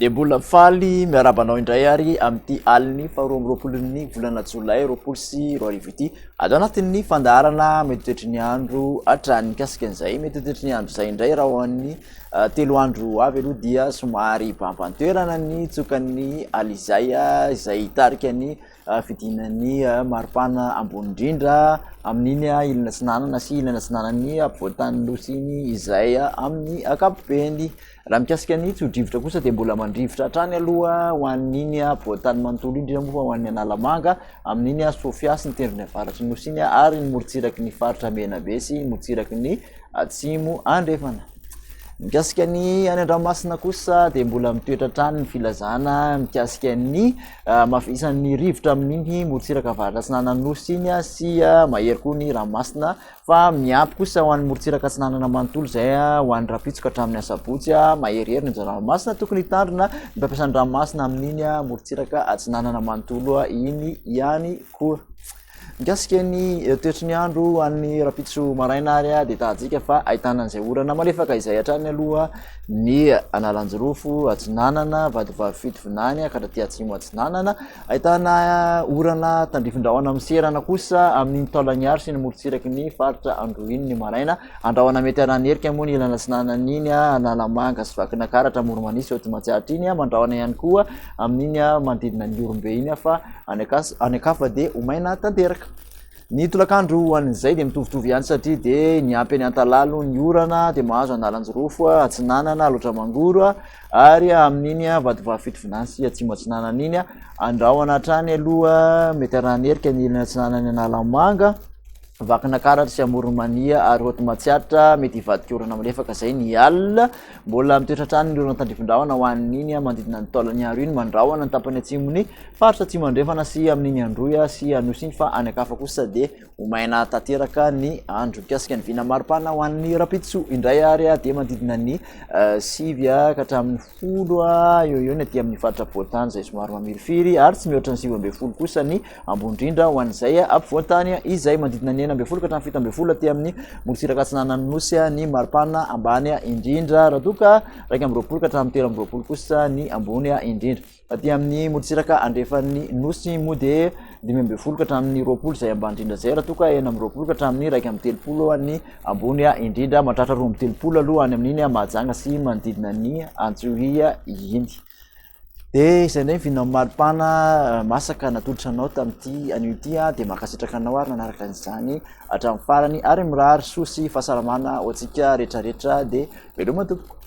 Dia mbola faly miarahaba anao indray ary amin'ity alin'ny faharoa amby roapolon'ny volana jolay 2020 ity. Ato anatin'ny fandaharana mety toetry ny andro hatrany. Mikasika an'izay mety toetry ny andro izay indray raha ho an'ny 3 andro ho avy aloha dia somary hibamban-toerana ny tsokan'ny alizay izay hitarika ny fidinan'ny maripana ambony indrindra amin'iny ilany atsinanana sy ilany atsinanan'ny ampovoan-tanin'ny nosy iny izay amin'ny ankapobeny. Raha mikasika ny tso-drivotra kosa dia mbola mandrivotra hatrany aloha ho an'iny ampovoan-tany manontolo indrindra moa fa ho an'ny Analamanga, amin'iny Sofia sy ny tendrony avaratry ny Nosy iny ary ny morontsiraky ny faritra Menabe sy ny morontsiraky ny Atsimo Andrefana. Mikasika ny any an-dranomasina kosa dia mbola mitoetra hatrany ny filazana mikasika ny hamafisan'ny rivotra amin'iny morontsiraka avaratra atsinanan'ny Nosy iny sy mahery koa ny ranomasina Fa miampy kosa ho an'ny morontsiraka atsinanana manontolo izay ho an'ny rahampitso ka hatramin'ny asabotsy, maherihery ny onjan-dranomasina. Tokony hitandrina ny mpampiasa ny ranomasina amin'iny morontsiraka atsinanana manontolo iny ihany koa. Mikasika ny toetry ny andro ho an'ny rahampitso maraina ary dia tahajika fa ahitana an'izay orana malefaka izay hatrany aloha ny Analanjirofo atsinanana, Vatovavy Fitovinany ka hatraty atsimo atsinanana. Ahitana orana tandrifin-drahona miserana kosa amin'iny Taolagnaro sy ny morontsiraky ny faritra Androy iny ny maraina. Andrahona mety haran'herika moa ny ilany atsinanan'iny, Analamanga sy Vakinankaratra, Amoron'Mania sy Haute-Matsiatra iny. Mandrahona ihany koa amin'iny manodidina ny Ihorombe iny fa any ankafa dia ho maina tanteraka. Ny tolakandro ho an'izay dia mitovitovy ihany satria dia niampy any Antalalo ny orana dia mahazo Analanjirofo, Atsinanana, Alaotra Mangoro ary amin'iny Vatovavy Fitovinany sy Atsimo Atsinanana iny. Andrahona hatrany aloha mety arahan'erika ny ilany atsinanan'ny Analamanga, Vakinakaratra sy Amoron'i Mania ary Haute Matsiatra mety hivadika orana malefaka izay ny alina. Mbola mitoetra hatrany ny orana tandrifin-drahona ho an'iny manodidina ny Taolagnaro iny, mandrahona ny tapany atsimon'ny Faritra Atsimo Andrefana sy amin'iny Androy sy Anosy iny fa any an-kafa kosa dia ho maina tanteraka ny andro. Mikasika ny vina maripana ho an'ny rahampitso indray ary dia manodidina ny 9 ka hatramin'ny 10 eo eo ny aty amin'ny faritra afovoan-tany izay somary mamirifiry ary tsy mihoatra ny 19 kosa ny ambony indrindra ho an'izay afovoan-tany izay manodidina ny 16 ka hatramin'ny 17 aty amin'ny morontsiraka atsinanan'ny nosy ny maripana ambany indrindra raha toa ka 21 ka hatramin'ny 23 kosa ny ambony indrindra. Aty amin'ny morontsiraka andrefan'ny Nosy moa dia 15 ka hatramin'ny 20 izay ambany indrindra izay, raha toa ka 26 ka hatramin'ny 31 ny ambony indrindra, mahatratra 32 aloha any amin'iny Mahajanga sy manodidina ny Antsohihy iny. Dia izay indray ny vinan'ny maripana masaka natolotra anao tamin'ity anio ity, dia mankasitraka anao ary nanaraka an'izany hatramin'ny farany ary mirary soa sy fahasalamana ho antsika rehetrarehetra dia veloma tompoko.